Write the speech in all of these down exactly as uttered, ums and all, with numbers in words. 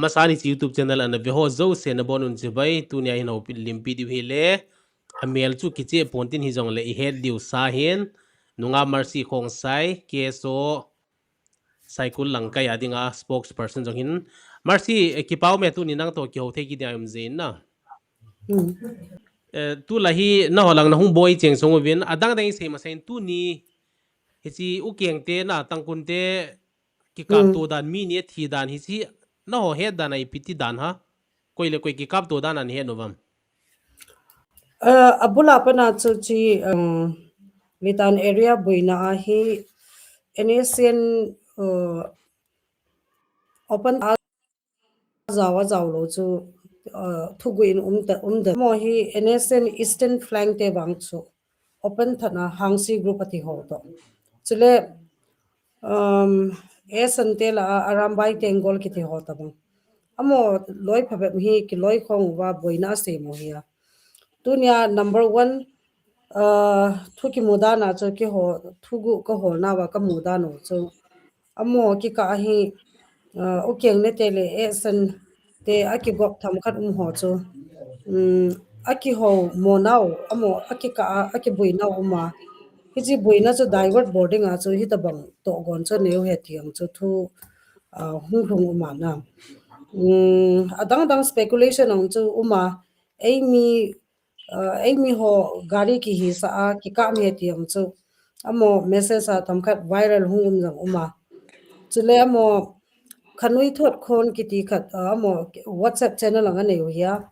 Masani YouTube channel ana ve ho jouse nabonun chibai, tunia hin houpi limpi diu hile. Amel chu kiche pontin hijongle ihet diu sa hin. Nungah Mercy Khongsai, K S O, Saikul Langkai a dinga spokesperson jong hin. Mercy, eh, kipah ume tuni nangtoh kihou thei kit dia um jin na. Hmm. Eh, tulai hi naho lang nahung boi cheng sung uvin, adang dang isei masang in tuni, hichi ukeng te na tangkun te kikap to dan, mi ni athi dan hichi, naho het dan a ipi ti dan ham? Koi le koi kikap to dan a nahet uvam? Eh, abula pana chu chi, um, Litan area boina a hi N S C N, uh, open a jao a jao lou chu, uh, thugu in um ta, um da. Mo hi N S N Eastern Flank te vang chu open thana Hangsi group ati ho to. Chule, um, S N te la a Arambai Tenggol kiti ho ta bang. Amo loi phabep hi kiloi khong uva boina asei mo hi a. Tunia number one, uh, thu kimu dan a chu kiho, thugu kaholna uva kamu dan u chu. Amo kikah hi, uh, ukeng ne te le S N te akigop themkhat um ho chu. Um, akiho mo nau, amo akikah a, akibui nau um a. Hichi buina chu divert boarding a chu hitabang togon chu neu he tiang chu thu, uh, hung lhung um a na. Um, adang dang speculation ang chu um a, eimi, uh, eimi ho gari kihisa a, kikah mi tiang chu. Amo message a themkhat viral hung um jong um a. Chule amo khanui thot khon kiti khat, uh, amo WhatsApp channel ang anei u hi a.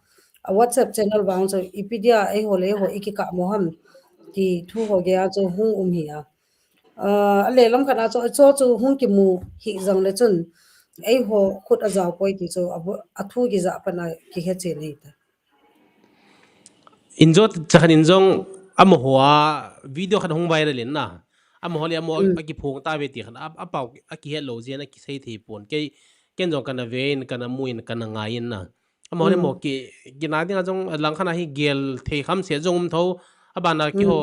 A WhatsApp channel vang chu ipi dia eiho le eiho ikikah mo ham ti thu ho gei a chu hung um hi a. Uh, ale lam khat a chu, chu chu hung kimu hi jong le chun eiho khut a jao poi ti chu a bu-, a thu kija pana kihe chen hi ta. Injo chakhan in jong amaho a video khat hung viral in na. Amaho le amo Mm. akiphong ta ve ti khan a, apau akihet lou jeh in akisei thei pon. Kei, ken jong kana ve in, kana mu in, kana ngai in na. Amaho le Mm. mo ki, kina ding a jong lang khan a hi gel thei kham se jong um tho. Abana Mm. kiho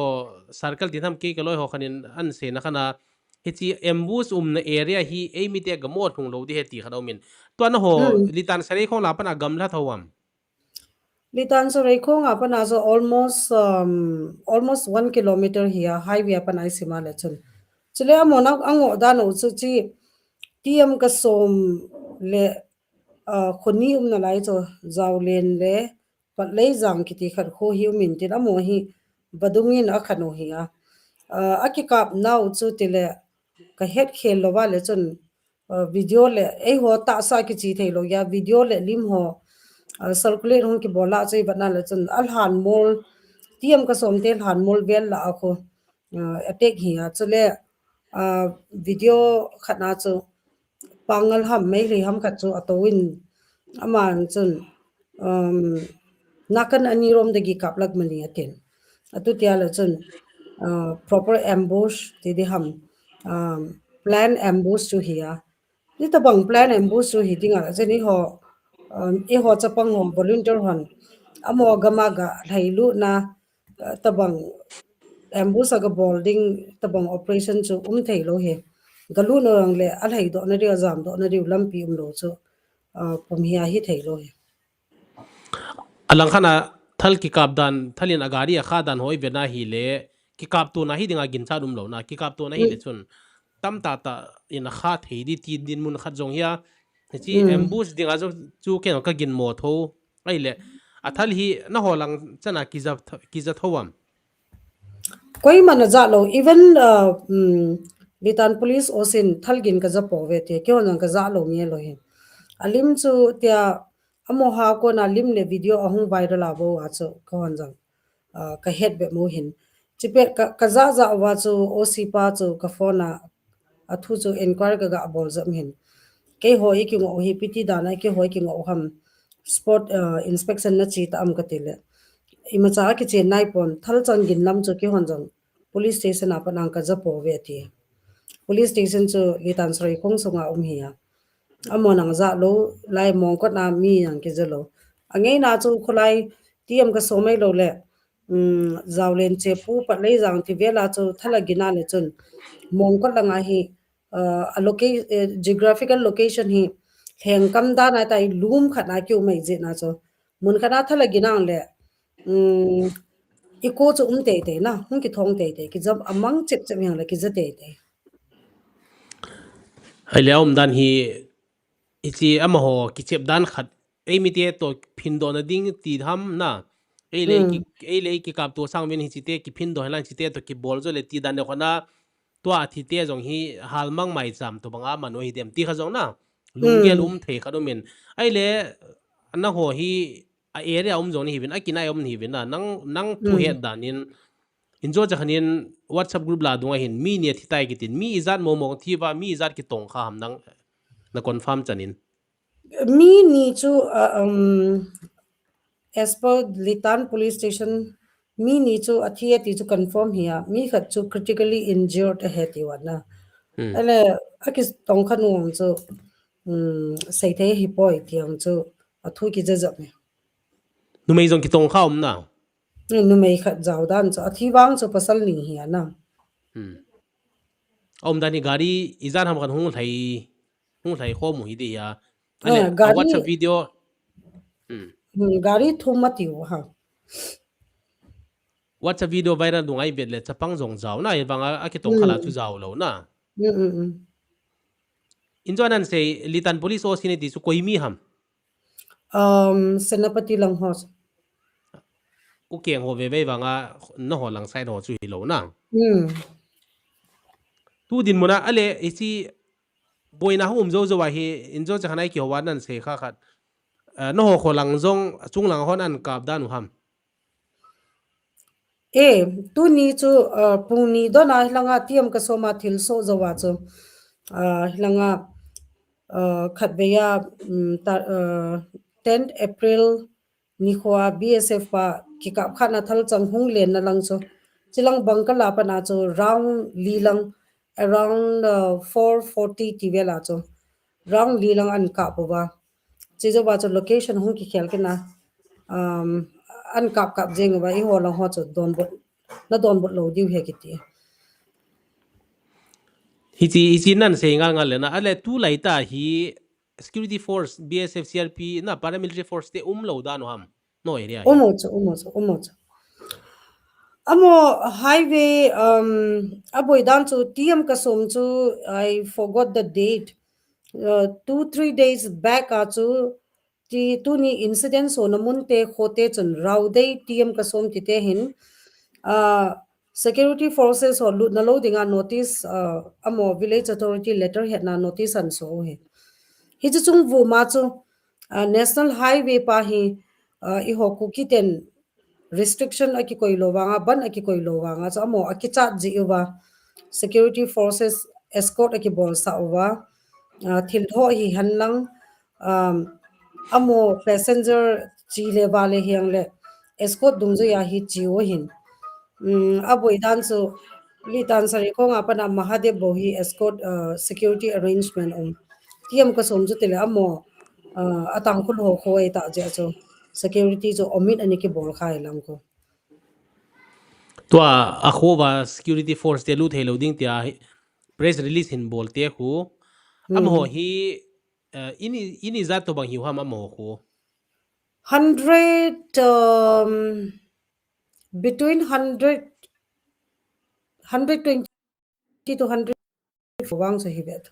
circle ti tham kei kaloi ho khan in an sei na khan a hichi ambush umna area hi eimi te gamo thung lou di he ti khat a um in. Tua naho Mm. Litan Sareikhong la pana gamla tho am? Litan Sareikhong a pana chu almost, um, almost one kilometer hi a highway a pana isima le chun. Chule amo na ango dan u chu chi T M Kasom le, uh, khoni umna lai chu Jaolen le Patleijang kiti khat kho hi um in tin amo hi vadung in akhan u hi a. Uh, akikap nau chu tile kahet khel lou va le chun, uh, video le, eiho tahsa kichi thei lou a, video le lim ho, uh, circulate hung kibol a chu ivet na le chun, alhan mol, T M Kasom te lhan mol vel la a kho, uh, attack hi a, chule, uh, video khat na chu, Pangal ham, Meitei ham khat chu ato in, aman chun, um, nakan ani rom dagi kap lak mani atin. Atu tia le chun, uh, proper ambush ti di ham, um, plan ambush chu hi a. Hitabang plan ambush chu hi ding a, chen eiho, um, eiho chapang ho volunteer hon. Amo gam a ga lhailut na, uh, tabang ambush a ga bol ding, tabang operation chu um thei lou hi. Galut nau ang le, alhai doh na diu, ajam doh na diu, lampi um lou chu, uh, pum hi ahi thei lou hi. Alang khan a thal kikap dan, thal in a gari a kha dan ho ive na hi le, kikap to na hi ding a ginchat um lou na, kikap to na hi le Mm. chun, tam tah tah in a kha thei di ti dinmun khat jong hi a, hichi Mm. ambush ding a jong chu ken ka gin mo tho, ahi le, a thal hi naho lang chan a kija th-, kija tho am? Koima na ja lou, even, uh, um, Litan police osin thal gin ka ja po ve ti, kihon jong ka ja lou nge lou hi. Alim chu tia, amo ha kona lim le video ahung viral a vo a chu, kihon jong, uh, ka het be mo hin. Chipet ka, ka ja ja uva chu, O C pa chu, ka phone a, athu chu inquiry ka ga bol jam hin. Keiho i kingoh u hi piti dan a, keiho i kingoh u ham spot, uh, inspection na chi ta am ka ti le. Imacha a kichen nai pon, thal chang gin lam chu kihon jong police station a pat ang ka ja po ve ti. Police station chu Litan Sareikhong sunga um hi a. Amo nang ja lou, lai Mongkot na mi ang kija lou. Angei na chu khulai T M Kasom ei lou le. Um, Jaolen Chepu Patleijang ti vel a chu thal a gin a le chun Mongkot lang a hi, uh, a loca-, eh, geographical location hi lhengkam dan a tai lum khat na kiu mai jeh na chu. Mun khat na thala ginang le, um, i ko chu um tei tei na, hung kithong tei tei, kijam amang chep chep yang le kija tei tei. Ahile um dan hi, hichi amaho kichep dan khat, ei mite to phin do na ding ti ham na, ei le ki, ei le kikap to sang ven hichi te kiphin do helang hichi te to kibol jo le ti dan de khona, tua thi te jong hi halmang mai cham to banga man o hi dem ti kha jong na, lunggel um thei khat um in. Ahile, na ho hi, a area um jong ni hi vin, a kinai um ni hi vin na, nang, nang thu het dan in, in jo cha khan in WhatsApp group la dunga hin, mi ni a thi tai kitin, mi ijat mo mo thi va, mi ijat kitong kha ham nang, na confirm chan in. Mi ni chu, uh, um, as per Litan Police Station, mi ni chu a thi e ti chu confirm hi a, mi khat chu critically injured a he ti vat na. Hmm. Ahile, a kitong kha nu chu, um, sei thei hi poi ti ang chu a thu kija jap ni. Numei jong kitong kha um na. Hmm, numei khat jao dan chu, a thi vang chu pasal ni hi a na. Hmm. A um dan hi gari ijat ham khan hung lhai, hung lhai khom u hi di a. Ahile, a gari WhatsApp video. Hmm. Hmm, gari thum a ti u ha. WhatsApp video viral dunga i vet le chapang jong jao na, i vanga a kitong kha la chu jao lo na. Hmm, hmm, hmm. In jo nan sei, Litan Police O C ni ti chu koi mi ham? Um, Senapati lang ho. U keng ho ve ve vanga, na ho lang side ho chu hi lo na. Hmm. Tu dinmun a, ahile, hichi boina hung um jo jo a hi, in jo cha khan ai kiho va nan sei kha khat. Uh, na ho kho lang jong, chung lang hon an kap dan u ham? E, tuni chu, uh, pung ni don a hilanga T M Kasom a thilsoh jo a chu, uh, hilanga, uh, khatvei a, um, ta, uh, tenth April nikho a B S F pa kikap khat na thalchang hung len na lang chu. Chilang bang kala pana chu round li lang, around, uh, four forty ti vel a chu. Round li lang an kap uva. Chi jo va chu location hung kikhel kit na. Um, an kap kap jeng uva, i ho lang ho chu donbut, na donbut lo diu he kiti. Hichi, hichi nan sei ngal ngal le na, ahile tulai ta hi security force, B S F, C R P, na paramilitary force te um lo dan u ham? No area hi. Um u chu, um u chu, um u chu. Amaho highway, um, a boi dan chu T M Kasom chu, I forgot the date. Uh, two, three days back a chu, ti tuni incident so na mun te kho te chun Raodei T M Kasom ti te hin, uh, security forces ho lut na lo dinga notice, uh, amaho village authority letter het na notice an so u hi. Hichi chung vu ma chu, uh, National Highway pa hi, uh, i ho Kuki ten restriction a kikoi lo vanga, ban a kikoi lo vanga, chu amaho a kichat ji uva, security forces escort a kibol sa uva, uh, thil ho hi han lang, um, amaho passenger chi le va le hiang le escort dungjui a hi chi u hin. Um, a boi dan chu Litan Sari khong a pana Mahadev bo hi escort, uh, security arrangement um. T M Kasom chu tile amaho, uh, a Tangkhul ho kho e ta jeh chu security chu omit ani kibol khai lang ko. Tua a kho va security force te lut thei lo ding tia hi press release hin bol te khu. Hmm. Amaho hi, uh, ini, ini jat to bang hiu ham amaho khu? Hundred, um, between hundred, hundred twenty to hundred vang sa hi vet.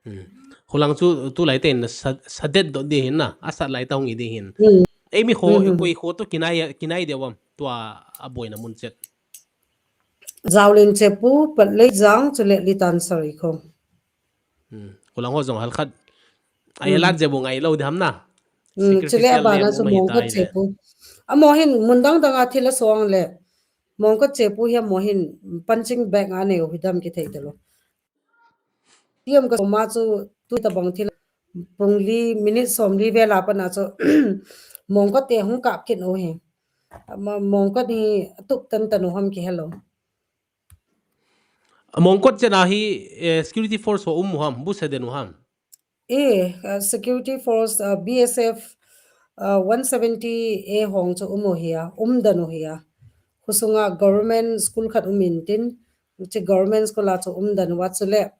Hmm. Khulang chu tulai ten sa, sa det do di hin na, a sat lai ta hung i di hin. Hmm. Ei mi kho, hmm, hmm, koi kho to kinai, kinai de wam, tua a boina mun chet. Jaolin Chepu, Patlei Jang, chule Litan Sari kho. Hmm. Khulang ho jong hal khat. Ai, hmm, lat je bu ngai lo de ham na. Hmm. Secret chule social abana le chu mo Mongkot Chepu. Amaho hin mun dang dang a thil a song le. Mongkot Chepu hi amaho hin punching bag a nei u hi dam kithei talo. T M Kasom a chu tu tabang thil pung li minute som li vel a pana chu Mongkot te hung kap kit u hi. Ama Mongkot hi tup tan tan u ham kihe lo. A Mongkot chena hi, eh, security force ho um u ham, bu se den u ham? Eh, uh, security force, uh, B S F, uh, one seventy A hong chu um u hi a, um dan u hi a. Khusunga government school khat um in tin, chi government school a chu um dan u a chule.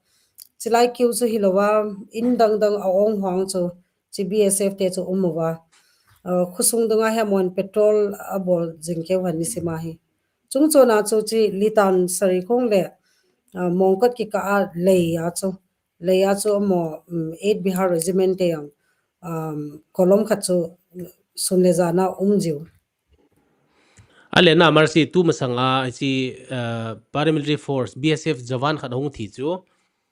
chilai kiu chu hilou a, in dang dang a ong hong chu, chi B S F te chu um uva. Uh, khosung dunga hi amon patrol a bol jing keu han nisima hi. Chung chona chu chi Litan Sari khong le, uh, Mongkot kikah a lei a chu, lei a chu amaho, um, eight Bihar Regiment te jong, um, kolom khat chu sun le jan a um jiu. Ale na Mercy, tu masanga chi, uh, paramilitary force, B S F jawan khat hung thi chu.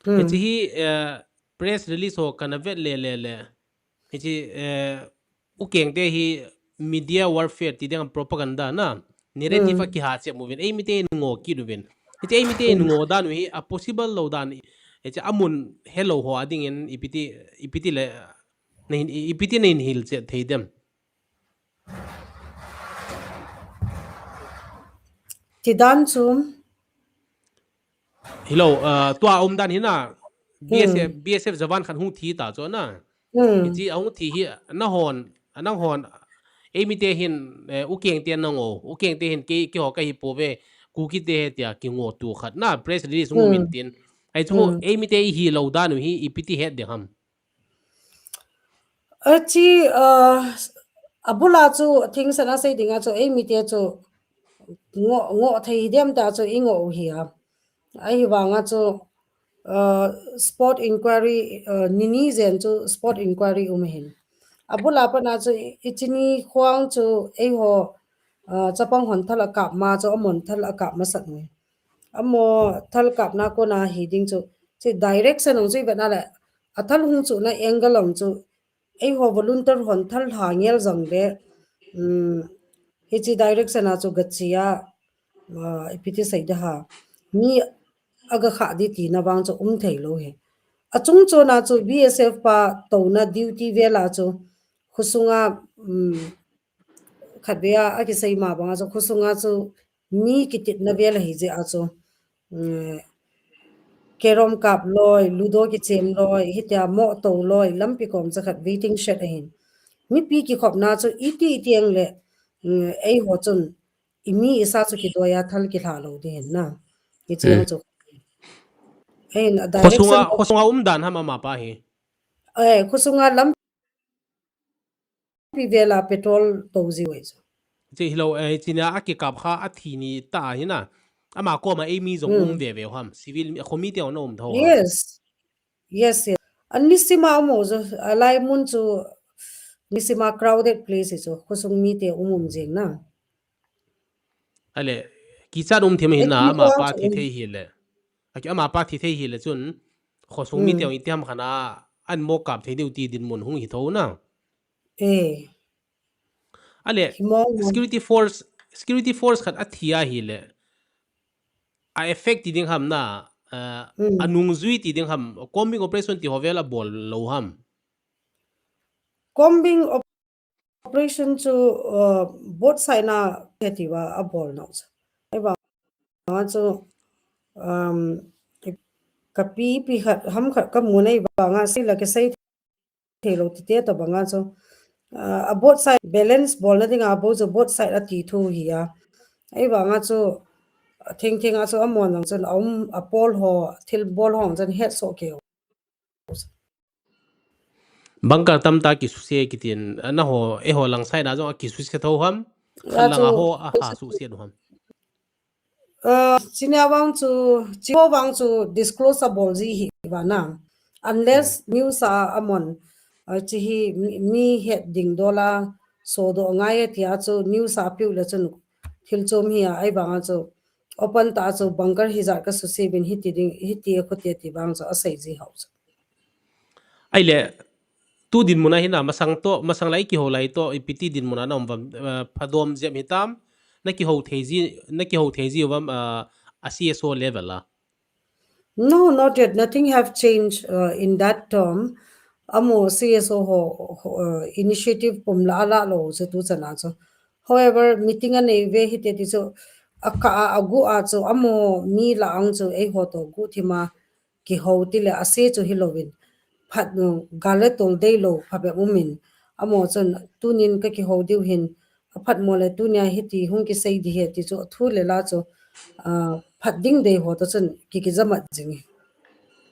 Hmm. Chi hi, uh, press release ho kana vet le le le. Hichi, eh, ukeng te hi media warfare ti ding propaganda na, narrative a kiha che muvin, ei mite in ngo kit uvin. Hichi ei mite in ngo dan u hi a possible lou dan, hichi amun helou ho a dingin ipiti, ipiti le, na hin, ipiti na hin hil che thei dem. Ti dan chu. Hilou, uh, tua um dan hina, B S F, Hmm. B S F jawan khat hung thi ta chu na. Hmm. Hichi a hung thi hi, na hon, nang hon, ei mite hin, eh, ukeng te na ngo, ukeng te hin ke, ke ho ka hi po ve, Kuki te he tia ki ngo tu khat na, press release hung Hmm. min tin. Ai chu Hmm. ei mite i hilou dan u hi, ipiti het de ham. Achi, uh, abula chu thing sana sei dinga chu ei mite chu ngo, ngo thei dem ta chu i ngo u hi a. Ahivanga chu, uh, spot inquiry, uh, nini jen chu spot inquiry um hin. Abula pana chu i, ichini khuang chu eiho, uh, chapang hon thal a kap ma chu amon thal a kap masat nui. Amaho thal kapna kona hi ding chu, chi direction ong chu i vet na le, a thal hung chu na angle ong chu, eiho volunteer hon thal ha ngel jong le, um, hichi direction a chu gachi a, uh, ipiti sei de ha. Mi aga kha di tina vang chu um thei lou hi. A chung chona chu B S F pa touna duty vela chu, khusunga, um, khat vea, a kisei ma banga chu, khusunga chu, mi kititna vel ahi jeh a chu, um, carrom kap loi, ludo kichem loi, hitia mo to loi, lampi kom cha khat waiting shed ahin. Mipi kikhopna chu iti iti ang le, um, eiho chun, imi isa chu kidoiya thal kilha lou ding hin na. Hichi ang chu. Ahin, a direction. Khosunga um dan ham ama pa hi. Eh, khosunga lam pi vela petrol to ji wei chu. Chi hilou, eh, china a kikap kha a thi ni ta hi na. Ama koma ei mi jong um ve ve ham. Civil mi, khomi te na um tho. Yes. Yes, yes. An nisima um o jo, a lai mun chu nisima crowded place chu, khosung mi te um um jing na. Ale, kichat um thim hi na, ama pa thi thei hi le. Aki ama pa thi thei hi le chun, khosung mi te ong iti ham khana, an mo kap thei diu ti dinmun hung hi tho na. Eh. Ale, security force, security force khat a thi a hi le. A effect ti ding ham na, uh, a nungjui ti ding ham, combing operation ti ho vel a bol lou ham. Combing operation chu, uh, both side na heti va a bol nau chu. Ei va chu, um, ka pi pi khat ham khat ka mu nei vanga sei la ke sei thei lou ti te ta banga chu. Uh, a both side balance bol na dinga bo chu both side a ti thu hi a. Ei vanga chu thing thing a chu a mon lang chun a um a pol ho thil bol ho chun het so ke. Bunker tam ta kisuse kitin, a na ho, eiho lang side a jong a kisuse tho ham, khat lang a ho a ha suse du ham. Uh, chinia vang chu, chi ho vang chu disclose a bol ji hi va na. Unless news a a mon, uh, chi hi mi, mi het ding dola, so do ngai tia chu news a piu le chun thil chom hi a, ei vanga chu open ta chu bunker hi jat ka suse bin hiti ding, hiti a khote ti vang chu a sei ji hau chu. Ai le, tu dinmun a hi na, masang to, masang lai kiho lai to, ipiti dinmun a na um vam, eh, phadom jep hi tam, na kiho thei ji, na kiho thei ji vam, eh, a C S O level a. No, not yet. Nothing have changed, uh, in that term. Amo C S O ho, ho, uh, initiative pum la ala lo se tu chana chu. However, meeting a nei ve hi te ti chu, a ka a, a gu a chu, amo mi la ang chu, ei ho to gu thima, kiho ti le a se chu hi lovin. Phat nu, gal le tol dei lo, pha be umin. Amo chun, tunin ka kiho diu hin, a phat mo le tunia hiti hung kisei di he ti chu, a thu le la chu, ah, phat ding dei ho to chun, ki kijamat jing.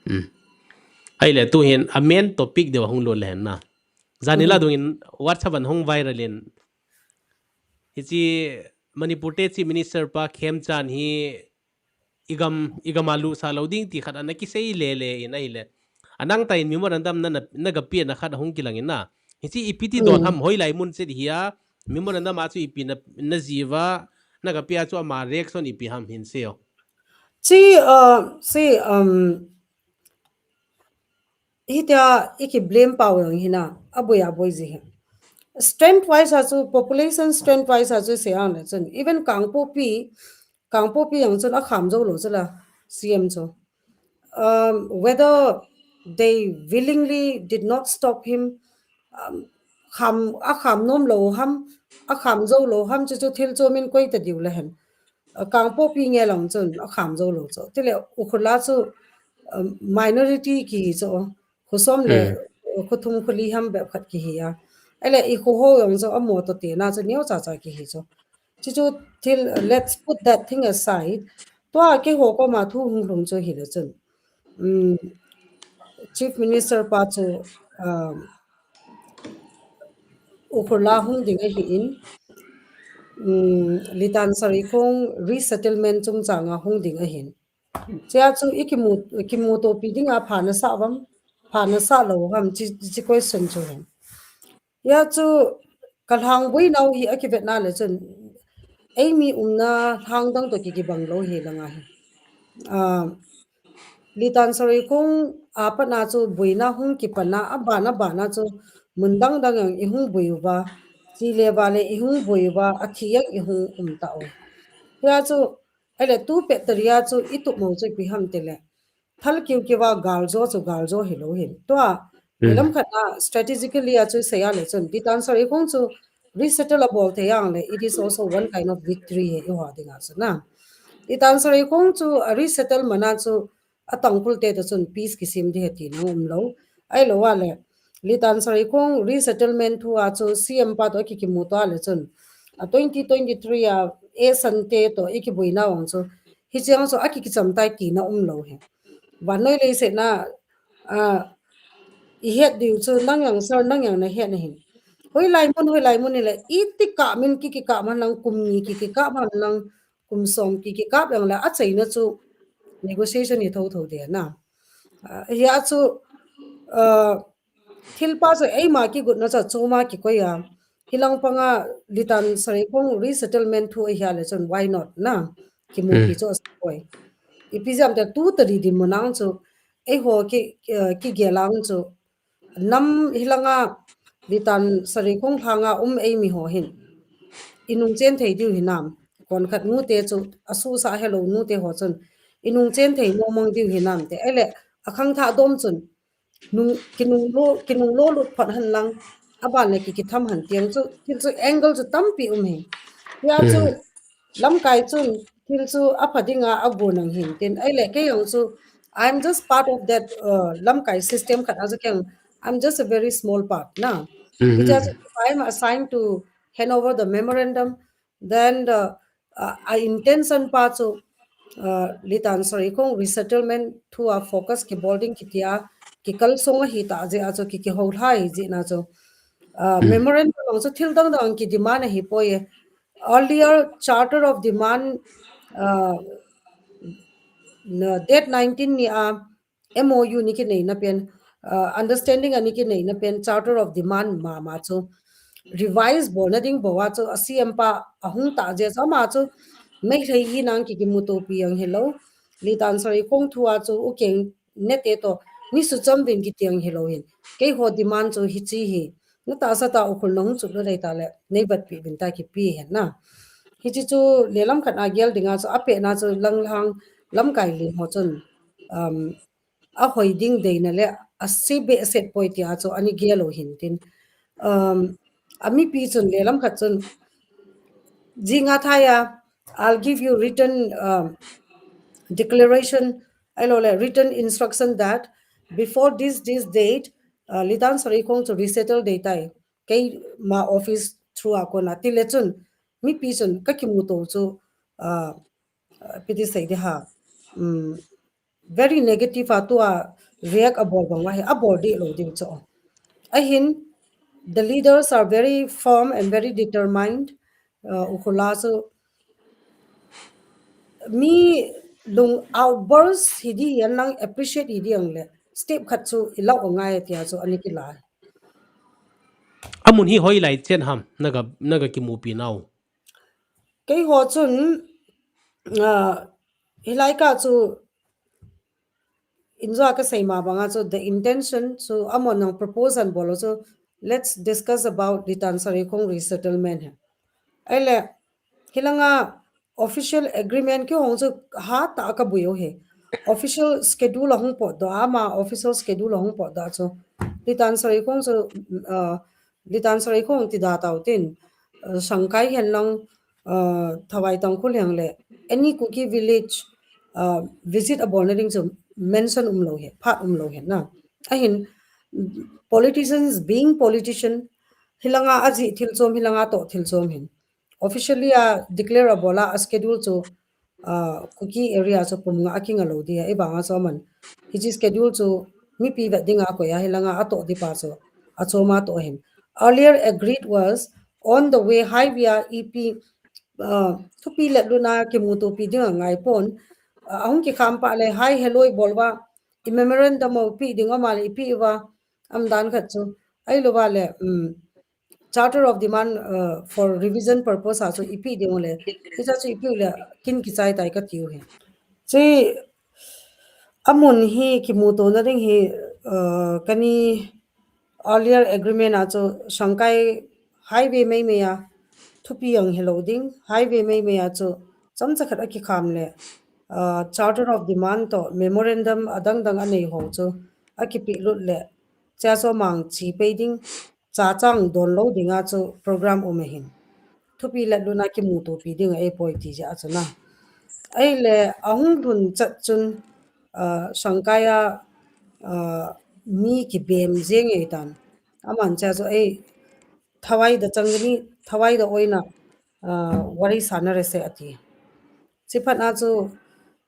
Hmm. Ahile tuhin a main topic deu ahung lut le hen na. Janhi la dungin WhatsApp a hung viral in. Hiche Manipur te Chief Minister pa Khemchand hi igam, igam a lut sa lou ding ti khat ana kisei le le in ahile. Anang ta in memorandum na, na, na gapi na khat ahung kilang in na. Hiche ipi ti don ham hoilai mun chet hi a memorandum a chu ipi na, na jiva, na gapi a chu ama reaction ipi ham hin seiyo. Chi, uh, si, um, hitia iki blame pau jong hina, aboi aboi ji hi. Strength wise a chu, population strength wise a chu sei ang le chun. Even Kangpokpi, Kangpokpi jong chun akham jou lou chu la, C M chu. Um, whether they willingly did not stop him, um, kham, akham nom lou ham, akham jou lou ham chu chu thil chu min koi ta diu le hen. Uh, Kangpokpi nge lang chun akham jou lou chu. Tile Ukhrul a chu, um, minority kihi chu. Kho som le, uh, kho thum kho li ham bep khat kihi a. Ahile i kho ho jong chu amo to te na chu neo cha cha kihi chu. Chu chu thil, let's put that thing aside. Tua keiho koma thu hung lhung chu hile chun. Um, Chief Minister pa chu, um, Ukhrul a hung ding ahin, um, Litan Sareikhong resettlement chungchang a hung ding ahin. Chia chu i kimu, kimutopi ding a pha na sa vam, pha na sa lou vam, chi, chi question chu hen. Hia chu ka lhang boi nau hi a kivet na le chun, eimi umna lhang dang to ki kibang lou hi langa hi. Ah, Litan Sareikhong a pat na chu boina hung kipan na, a ban a ban a chu mun dang dang jong i hung boi uva, chi le va le i hung boi uva, a thi jong i hung um ta u. Hia chu, ahile tu pet tah a chu i tup mo chu ipi ham tile. Thal kiu kiu va gal jo chu gal jo hi lou hin. Tua, hmm, lam khat na strategically a chu sei a le chun, Litan Sareikhong chu resettle a bol thei ang le, it is also one kind of victory hi i ho ding a chu na. Litan Sareikhong chu a resettlement a chu a Tangkhul te to chun peace kisem ding hi tina um lou. Ahilou a le, Litan Sareikhong resettlement thu a chu C M pa to a ki kimu to a le chun. A twenty twenty-three a, a Sante to i kiboi na vang chu. Hiche ang chu a ki kicham tai tina um lou hi. Vannoi leiset na, a, i het diu chu nang jong sir, nang jong na het na hin. Hoilai mun, hoilai mun ni le, i ti kap min ki, ki kap man lang kum ni ki, ki kap man lang kum som ki, ki kap jong le, a chaina chu negotiation hi tho tho de na. A, hia chu, a, thil pa chu eima kigotna chu choma kikoi a. Hilang panga Litan Sareikhong resettlement thu ahia le chun why not na? Kimupi chu asa koi. Ipi jam te tu tali dinmun ang chu eiho ki, eh, kigel ang chu nam hilanga Litan Sareikhong lhanga um eimi ho hin. I nung chen thei diu hinam. Kon khat nu te chu asusa helou nu te ho chun. I nung chen thei mong mong diu hinam te. Ahile a khangthah dom chun. Nung, kinung lo, kinung lo lut phot hen lang, aban le ki, kitham hen ti ang chu, thil chu angle chu tampi um hi. Hia chu, lamkai chun, thil chu apha dinga agon ang hin tin. Ahile, kei ang chu, I'm just part of that, uh, lamkai system khat a chu kei ang, I'm just a very small part, na. Hiche chu, if I'm assigned to hand over the memorandum, then the, uh, a intention pa chu, uh, Litan Sareikhong resettlement thu a focus kibol ding kiti a, kikal song ahi ta jeh a chu ki, kihou lha hi jeh na chu. Uh, memorandum ang chu thil dang dang ki demand ahi poi. Earlier charter of demand, uh, na date nineteen ni a, M O U ni kinei na pen, uh, understanding a ni kinei na pen, charter of demand mama chu revise bolna ding bou a chu a C M pa ahung ta jeh chu ama chu Meitei hi nang ki, kimutopi ang hilou. Litan Sareikhong thu a chu ukeng nete to ni suchom vin kiti ang hilou hin. Keiho demand chu hiche hi. Na tahsa ta Ukhrul na hung chut lou dei ta le, nei vetpi vin ta kipe hen na. Hiche chu le lam khat a gel ding a chu apeh na chu lang lang lamkai lin ho chun, um, ahoi ding deina le ase behseh poi tia chu ani gel u hin tin. Um, a mipi chun le lam khat chun, jinga thai a, I'll give you written, um, declaration, ahilou le written instruction that before this, this date, uh, Litan Sareikhong chu resettle dei tai. Keima office through a kona ti le chun, mipi chun ka kimuto chu, uh, uh, ipi ti sei ding ham. Um, very negative a tua react abol bang ahi, abol deh lou ding chu. Ahin, the leaders are very firm and very determined. Uh, Ukhola chu mi lung outburst hi ding hihen lang appreciate hi ding le step khat chu ilah u angai tia chu ana kila. Amun hi hoilai chen ham, naga, naga kimupi nau. Keiho chun, uh, hilai kah chu injo a kasei ma banga chu the intention chu amahon propose anabol chu let's discuss about Litan Sareikhong resettlement hi. Ahile, hilanga official agreement kihong chu hatah a kaboi u hi. Official schedule ahung potdoh a, ama official schedule ahung potdoh a chu Litan Sareikhong chu, uh, Litan Sareikhong ti da tau tin, uh, Sangkai hihen lang, uh, Thawai Tangkhul hihen le any Kuki village, uh, visit abolna ding chu mention umlou hi, phat umlou hi na. Ahin, politicians being politician, hilanga ajih thil chom, hilanga atoh thil chom hin. Officially a declare abol a, a schedule chu, uh, Kuki area chu pum nga a kinga lou ding ahi, ahivanga chu aman hiche schedule chu mipi vet dinga akoi a, hilanga atoh ding pa chu achom a atoh ahin. Earlier agreed was on the way highway a ipi, uh, thupi le lutna kimutopi ding angai pon, uh, ahung kikham pah le hi heloi bol uva, i memorandum u pe ding um a le ipe uva, umdan khat chu, ahilou va le, um, Charter of Demand, uh, for revision purpose a chu ipe ding u le, hiche chu ipe u le kin kichai tai kati u hi. Chu amun hi kimutona ding hi, uh, kani earlier agreement a chu Sangkai highway meimei a thupi jong hilou ding, highway meimei a chu chomcha khat akikham le, uh, Charter of Demand toh memorandum adang dang anei ho chu akipeh lut le, chea chu amang chi pei ding, cha chang don lou dinga chu program um ahin. Thupi le lutna kimutopi ding ahipoi ti jeh a chu na. Ahile ahung lhun chat chun, uh, Sangkai a, uh, mi kibem jeng ahitan. Aman chea chu ei Thawai da chang ni, Thawai da oina, uh, wari sana rese ati. Chuphat a chu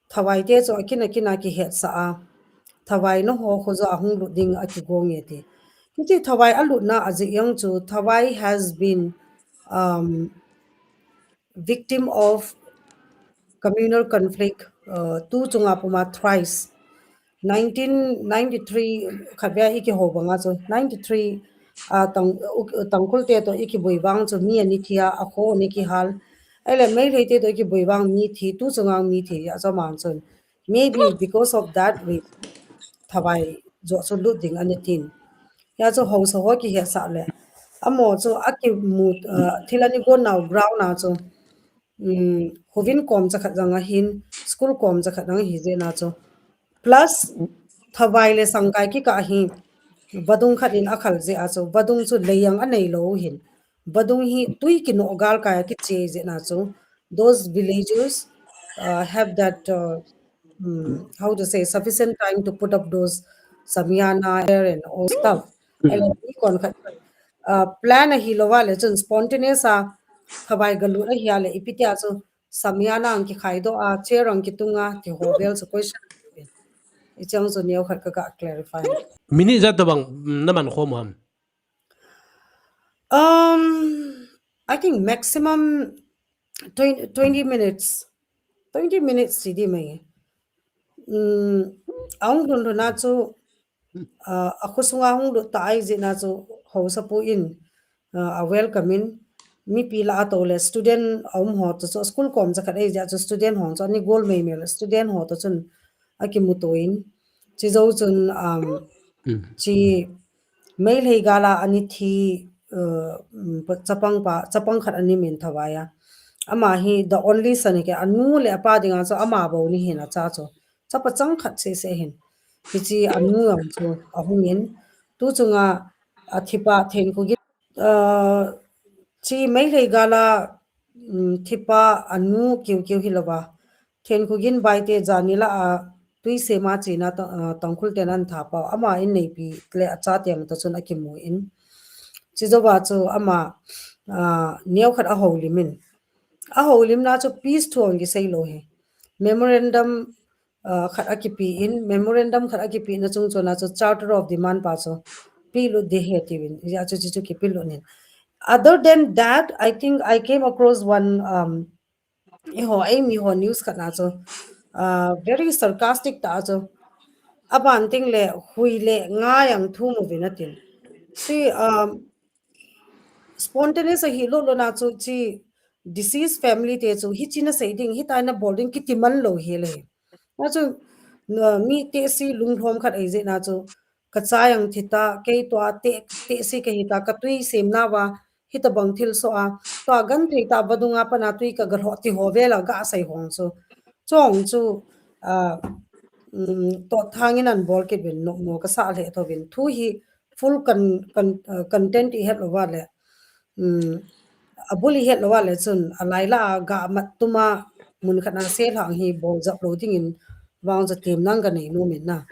Thawai te chu akin akin a kihetsah a, Thawai na ho kho jo ahung lut ding akigong e ti. Hiche Thawai alutna ajeh jong chu Thawai has been, um, victim of communal conflict, uh, tu chunga puma thrice. Nineteen ninety-three khatvei a ikihou banga chu ninety-three, uh, Tang-, uh, Tangkhul te toh ikiboi vang chu mi ani thi a, akho ani kihal. Ahile Meitei te toh ikiboi vang mi thi, tu chunga mi thi, achu aman chun. Maybe because of that reason, Thawai jo chu lut ding ani tin. Hia chu haosa ho kihetsah le. Amaho chu akimu, uh, thil ani gon nau ground a chu, um, Hovin kom cha khat jong ahin, school kom cha khat jong ahi jeh a chu. Plus, Thawai le Sangkai kikah hi vadung khat in akhal jeh a chu, vadung chu lei jong anei lou hin. Vadung hi tui kinoh galkai a kiche jeh a chu, those villagers, uh, have that, uh, um, how to say, sufficient time to put up those shamiana and all stuff. Ahile mi kon khat, uh, plan ahilou va le chun spontaneous a Thawai galut ahi a le ipi tia chu shamiana ang kikhai doh a, chair ang kitung a, ti ho vel chu question. Hiche chu neo khat kaga clarify. Minute ijat tobang, mm, naman khom u ham? Um, I think maximum twenty, twenty minutes. Twenty minutes ti di mai. Um, ahung lhun lhun a chu, uh, akhosunga hung lut ta ahi jeh a chu haosapu in, uh, a welcome in, mipi lah a toh le student aum ho toh chu school kom cha khat ahi jeh a chu student ho chu ani gol meimei le student ho toh chun akimuto in. Chujou chun, um, chu Meitei gal a ani thi, uh, um, chapang pa, chapang khat ani min Thawai a. Ama hi the only son hi ke, anu le apa dinga chu ama bou ni hin acha chu. Chapa chang khat seh seh hin. Hiche anu ang chu ahung in. Tu chunga athipa Thenkhogen, uh, chu Meitei gal a, um, thipa anu kiu kiu hilou va. Thenkhogen Baite jani lah a tuisem a chena ta-, uh, Tangkhul ten an tha pau. Ama in neipi le acha teng toh chun akimu in. Chujou va chu ama, uh, neo khat ahoulim in. Ahoulimna chu peace thu ang kisei lou hi. Memorandum, uh, khat akipe in, memorandum khat akipe in achung chun a chu Charter of Demand pa chu pelut ding ahi atiuvin, hijeh a chu hichu kipelut in. Other than that, I think I came across one, um, eiho, eimi ho news khat na chu, uh, very sarcastic tah a chu, aban teng le hui le ngai ang thu mu uvin atin. Hiche, um, spontaneous ahi lou lou na chu hiche deceased family te chu hiche nasei ding, hitia nabol ding kiti man lou hile. Na chu, na, mi tehse lunglhom khat ahi jeh na chu, kachai ang thi ta, kei tua teh, tehse kahi ta, katui sem nauva, hitobang thilsoh a, tua genthei tah vadung a pat a tui kaga lhoh ti ho vel a gasei ho chu. Chong chu, ah, um, toh thang in anabol kit uvin, nopmo kasah lheh thouvin. Thu hi full con-, con-, uh, content ihet lou uva le, um, abul ihet lou uva le chun, alai lah a gamat tum a mun khat na selhang hi bol jep lou ding in vang chu temna kanei nom in na.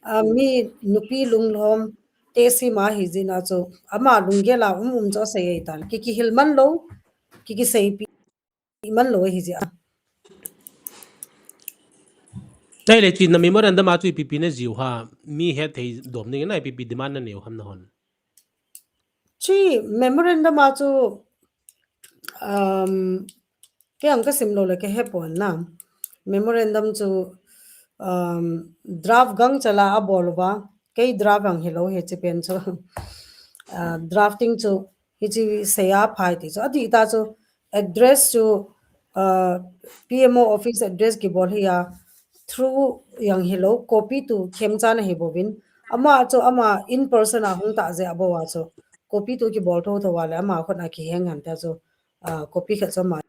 Ah, mi nupi lunglhom tehse ma ahi jeh na chu, ama lunggel a um um chu asei ahitan. Ki, kihil man lou, ki, kiseipi man lou ahi jeh a. Ahile hiche na memorandum a chu ipi ipi najiu ham, mi hethei dom ding in ipi ipi demand nanei u ham nahon? Hiche memorandum a chu, um, kei ang kasim lou le kahe pon na. Memorandum chu, um, draft gangchal a abol uva, kei draft ang hilou hiche pen chu. Uh, drafting chu hiche seiya phai ti chu. Adih tah chu address chu, uh, P M O office address kibol hi a, through jong hilou, copy to Khemchand ahi bouvin. Ama chu ama in person a hung tah jeh a bou a chu, copy to kibol thotho uva le ama khut a kiheng hen tia chu, uh, copy khat chu ama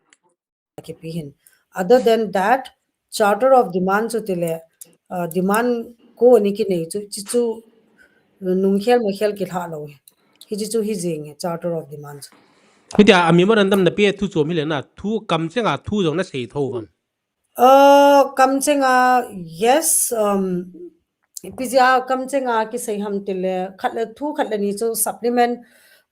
kipe hin. Other than that, Charter of Demand chu tile, uh, demand ko ni kinei chu, hiche chu, uh, nungkhel makhel kilha lou hi. Hiche chu hi jeng hi, Charter of Demand chu. Hitia a memorandum nape thu chom hile na, thu kamcheng a thu jong nasei tho uvam? Uh, kamcheng a, yes, um, ipi jeh a kamcheng a kisei ham tile, khat le thu, khat le ni chu supplement,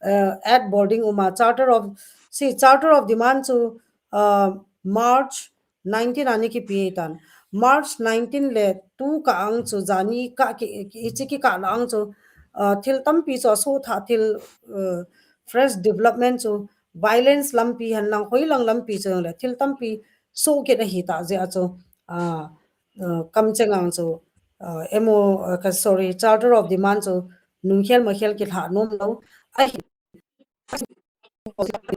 uh, add bol ding um a, Charter of, see, Charter of Demand chu, uh, March nineteen a ana kipe tan. March nineteen le tu kah ang chu, jani kah ki, ki, hiche kikah lah ang chu, uh, thil tampi chu asoh tha, thil, uh, fresh development chu, violence lampi hen lang, hoilang lampi chu le, thil tampi soh kit ahi tah jeh a chu, uh, uh, kamcheng ang chu, uh, M O, uh, ka, sorry, Charter of Demand chu nungkhel makhel kilha nom lou. Ahi,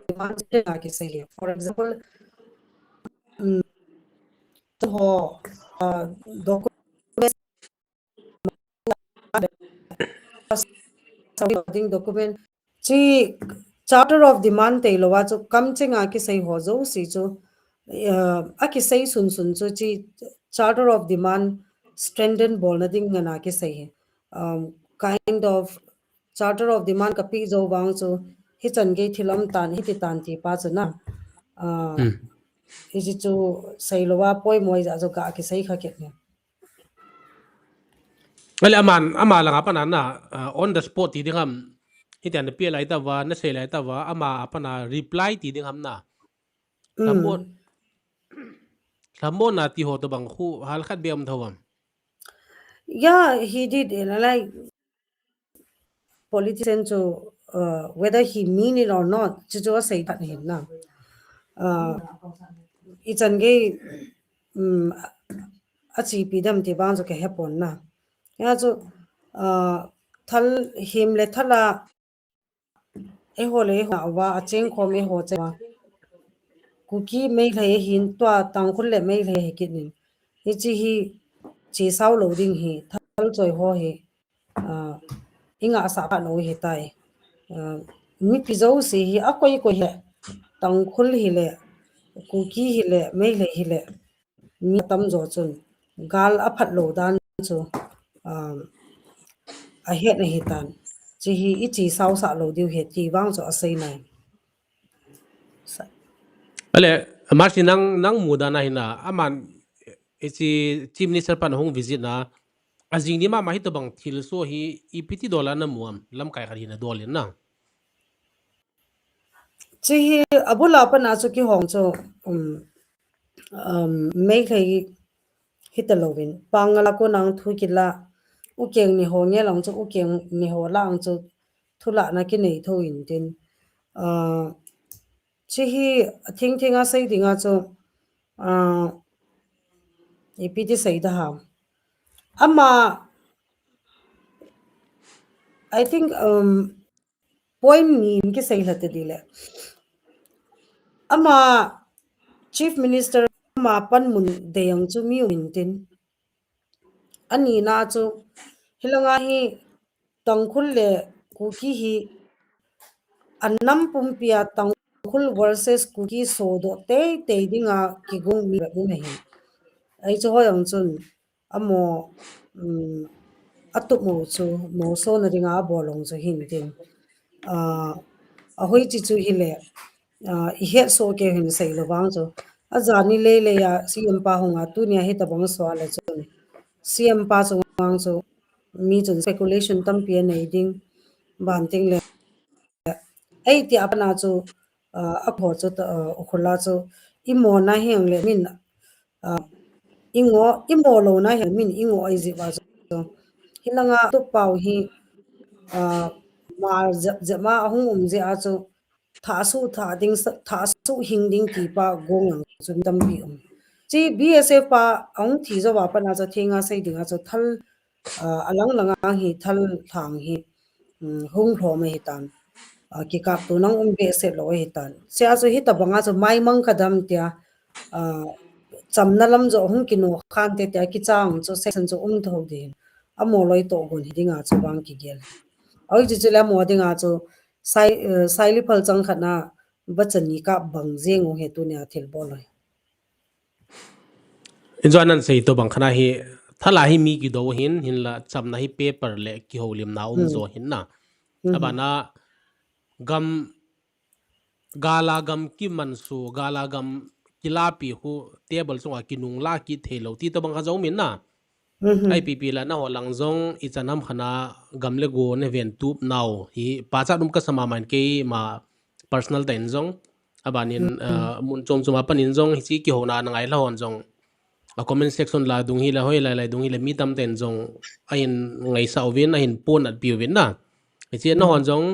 demand chu kisei le. For example, um, chu ho, uh, document, ding document, hiche Charter of Demand tei lou a chu kamcheng a kisei ho jouse chu, uh, akisei sun sun chu hiche Charter of Demand strengthen bolna ding ngen a kisei hi. Um, kind of Charter of Demand kapeh jou vang chu hichan gei thil um tan, hiti tan ti pa chu na. Uh, hmm. Hiche chu sei lou a poimo jeh a chu ga kisei kha kit ne. Ahile aman, ama langa pat a na, uh, on the spot ti ding ham, hitia napeh lai tauva, nasei lai tauva, ama a pat a reply ti ding ham na. Hmm. Lhamon, lhamon na ti ho tobang khu, hal khat beh um tho uvam? Yeah, he did, eh, like, politician chu, uh, whether he mean it or not, chu chu asei phat hin na. Uh, ichan gei, um, achepi dem ti vang chu kahe pon na. Hia chu, uh, thal him le thal a, eiho le eiho uva, acheng khom eiho cheng uva. Kuki Meitei ahin tua Tangkhul le Meitei ahi kit in. Hiche hi chesao lou ding hi, thal choi ho hi. Ah, ingahsah phat u ahitai. Ah, mipi jouse hi akoi koi hile, Tangkhul hile, Kuki hile, Meitei hile, mi atamjo chun gal aphat lou dan chu, ah, ahet ahitan. Hiche hi ichesao sah lou diu ahi ti vang chu asei nai. Ahile, Mercy, nang, nang mudan a hin a, aman, hiche Chief Minister pan hung visit na, ajing ni mama hitobang thilsoh hi ipi ti dol a namu am, lamkai khat hin adol in na. Hiche hi abul a pat a chu kihong chu, um, um, Meitei hita louvin. Pangala ko nang thu kila, u keng ni ho nge lang chu, u keng ni ho lang chu, thu la na ki nei tho in tin. Ah, chi hi thing thing a sei ding a chu, ah, ipi ti sei da ha. Ama, I think, um, point ni in ki sei la te di le. Ama Chief Minister ama panmun dei ang chu mi um in tin. Ani na chu hilanga hi Tangkhul le Kuki hi a nam pumpi a Tangkhul versus Kuki sodoh tei tei dinga kigong mi la um ahi. Ai chu hoi ang chun amo, um, atup mo chu mo so na dinga abol ang chu hin tin. Ah, a hoi chi chu hi le, ah, i het so ke hin sei lo vang chu. A jani le le ya C M pa hung a tunia hi ta bang so a le chu. C M pa chu ngang chu mi chun speculation tampi a nei ding ban ting le. Ei ti a pana chu, ah, a pho chu ta, ah, u khula chu i mo na hiang le min, ah, i ngo, i mo lo na hiang min i ngo ai ji va chu. Hilanga tu pau hi, ah, ma jep jep ma a hung um ji a chu. Tha su tha ding sa, tha su hing ding ti pa gong ang chu mi tampi um. Chi B S F pa ang thi jo va pana chu thinga sei dinga chu thal, ah, alang langa hi thal thang hi, um, hung lhom ahi tan. Ah, kikap tu nang um behseh lo ahi tan. Sia chu hita banga chu mai mang ka dam tia, ah, chamna lam jo hung kinu khan te tia kichang chu section chu um tho din. Amo loi to gon hi dinga chu bang kigel. Oi chu chu le mo dinga chu sai, eh, sai li phal chang khat na ba chan ni ka bang jeng u he tunia thil bol loi. Injo anan sei to bang khana hi thala hi mi kido hin, hinla chamna hi paper le kihoulimna um jo hin na. Abana gam, gala gam kimansu, gala gam kilapi hu table chunga kinung la kit thei lo ti to bang kha jong min na. Ai pipi la na ho lang jong i chanam khana gam le go ne ven tup nau hi pa cha dum ka sama man kei ma personal ta in jong. Abanin, ah, mun chom chom a panin jong hichi kihouna na ngai la hon jong. A comment section la dung hi la hoi lai lai dung hi la mi tam ten jong a hin ngaisa uvin, a hin pon at pi uvin na. Hichi na hon jong,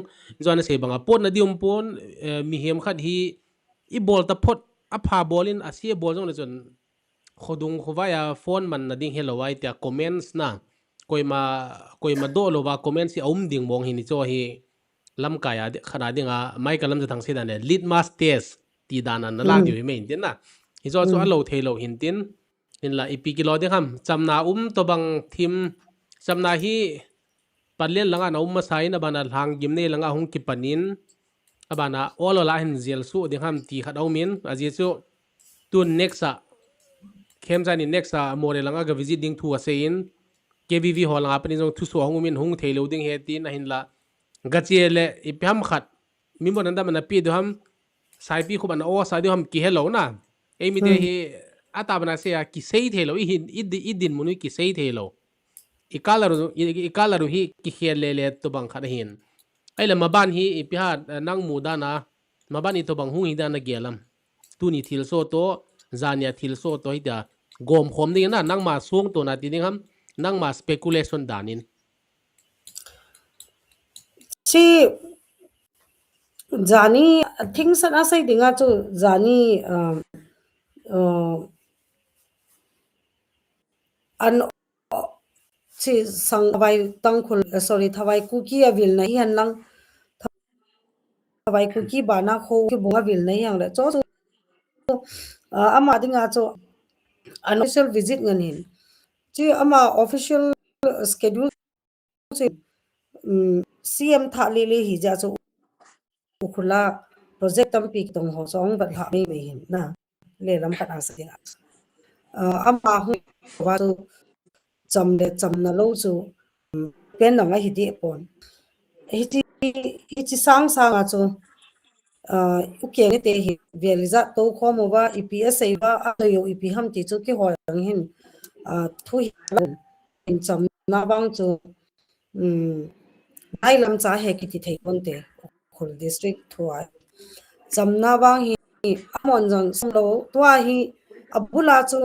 jong na sei banga pon na di um pon, eh, mihem khat hi i bol ta phot, a pha bolin a sia bol jong le chun khodung khovai a phone man na ding he lo ai tia comments na. Koima, koima do lo va comments hi a um ding mong hi ni cho hi lamkai a di-, khana dinga mai ka lam ja thang se dan le litmus test ti dan an na la diu hi mai in tin na. Hi cho chu a lo thei lo hin tin. Hinla ipi kilo ding ham, chamna um to bang thim, chamna hi panlen langa na um masa in abana lhang gim nei langa hung kipanin, abana ol ola hin jel su ding ham ti khat a um in, a ji chu tun next a, Khemjan in next a Moreh langa ga visit ding thu a sei in, K V V ho langa panin jong thuso hung um in hung thei lo ding he tin a hinla, ga che le ipi ham khat, mi mo nan da mana pi do ham, saipi khup ana o sa diu ham ki he lo na. Ei mi te hi a ta bana se a ki sei thei lo, i hin, i di, i din mun u ki sei thei lo. I kala ru, i, i kala ru hi ki khel le le to bang khat a hin. Ai le maban hi ipi ha, eh, nang mu dan a, maban i to bang hung hi dan a gelam. Tuni thil so to, jania thil so to hi ta gom khom ding na, nangma suang to na ti ding ham, nangma speculation dan in. Chi jani thing san a sei dinga chu jani, um, uh, an, uh, chi sang vai Tangkhul, uh, sorry, Thawai Kuki a vil na hi han lang Thawai Kuki bana kho ki bunga vil na hi ang le cho chu, uh, ama dinga chu unofficial visit ngan hin. Chi ama official schedule um, C M tha le le hi ja chu u khula project tampi tong ho chu ong bat ha mei mei hin na le lam khat a sa ding a. Uh, ama hu wa chu cham le cham na lo chu, um, pen nang a hi di pon. Hi chi, hi chi sang sang a chu, uh, u ke ne te hi vel ja to kho mo wa ipi a sei wa a yo ipi ham ti chu ki ho ang hin, uh, thu hi in chamna bang chu, um, nai lam cha he kiti thei pon te, Ukhrul district thu a. Chamna bang hi amon jong sung lo, tua hi abula chu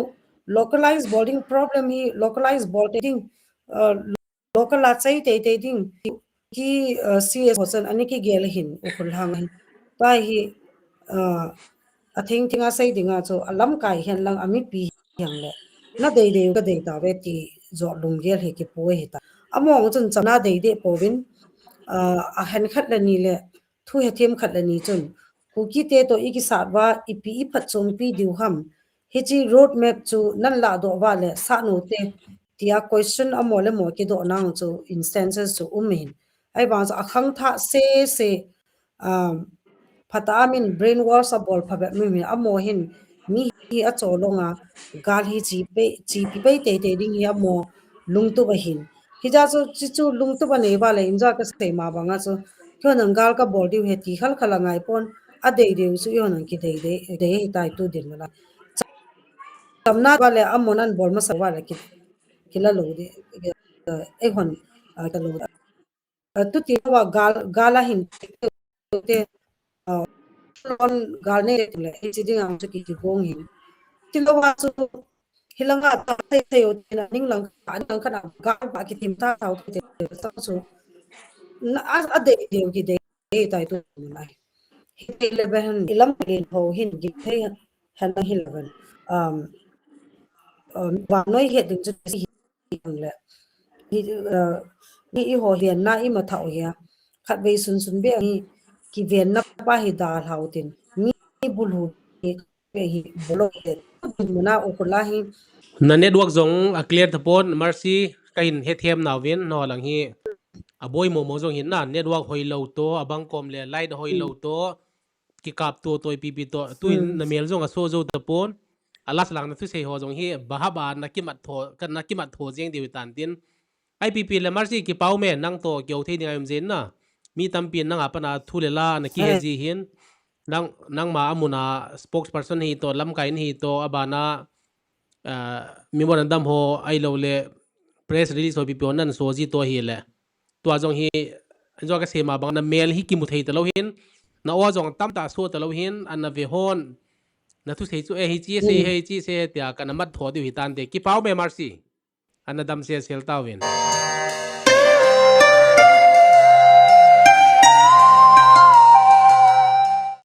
localized bol ding problem hi, localized bol te ding, uh, local a chai te te ding, ki, uh, C S ho chan ani kigel hin, Ukhrul lang hin. Tua hi, uh, a thing thing a sei ding a chu, a lamkai hen lang a mipi hen le. Na dei dei ka dei ta ve ti jo lunggel hi kipui hi ta. Among chun chana dei dei pouvin, uh, a hen khat le ni le, thu hethem khat le ni chun, Kuki te to i kisat va, ipi i phatchompi diu ham. Hichi roadmap chu nan ladoh va le sah no te, tia question amo le mo kidoh nang chu instances chu um hin. Ahivang chu a khangthah sese, um, phatah a min brainwash a bol phabep mi hin amo hin mi hi a cholong a gal hi chi pe, chi pi pei tei tei ding hi amo lungtup ahin. Hijeh chu, chi chu lungtup anei va le, inja ka sei ma banga chu, kihon ang gal ka bol diu he ti khal khal a ngai pon, a dei dei chu ihon ang kidei dei, dei hei tai tu din la. Chamna va le, amon an bol masa va le ki, kila lo de, eh, eihon, ah, ka lo. Ah, tu ti va gal, gal a hin te, ah, lon gal ne le, hichi ding ang chu ki, kigong hin. Ti lo va chu, hilanga ta sei sei o tina ning lang kha, ning lang kha na gal ba kithim ta ta o te te ta chu. Na a, a dei dei kidei tai tu nai. Hi te le ben ilam len ho hin gi thei han na hi le ben. Um, um, vannoi het ding chu si hi le. Hi, uh, ni i ho hian na i ma thau hia. Khatvei sun sun be hi kiven na pa hi dal hau tin. Ni bul hu hi Na network jong a clear tapon, Mercy, kahin hethem nauvin, no lang hi, aboi momo jong hin na, network hoilou to, abang kom le light hoilou to, kikap to, to, ipi pi to, tuin na mel jong aso jou tapon, a last lang na thusei ho jong hi, bahap a na kimat tho, ka na kimat tho jeng diu tan tin, I P P le Mercy kipau me, nang to kio thei ding a um jin na. Mi tampi nang a pana thu le la na kihe ji hin. Nang, nangma amun a spokesperson hi to, lamkai hi to, abana, ah, memorandum ho ahilou le press release ho ipi pi ho nan so ji to hi le. Tua jong hi, jong ka sei ma bang na mel hi kimu thei talou hin. Na o jong tamtah so talou hin, ana ve hon. Na thusei chu, eh, hichi sei, hichi sei, tia kana mat tho diu hi tan te. Kipau me Mercy. Ana dam sel sel tauvin.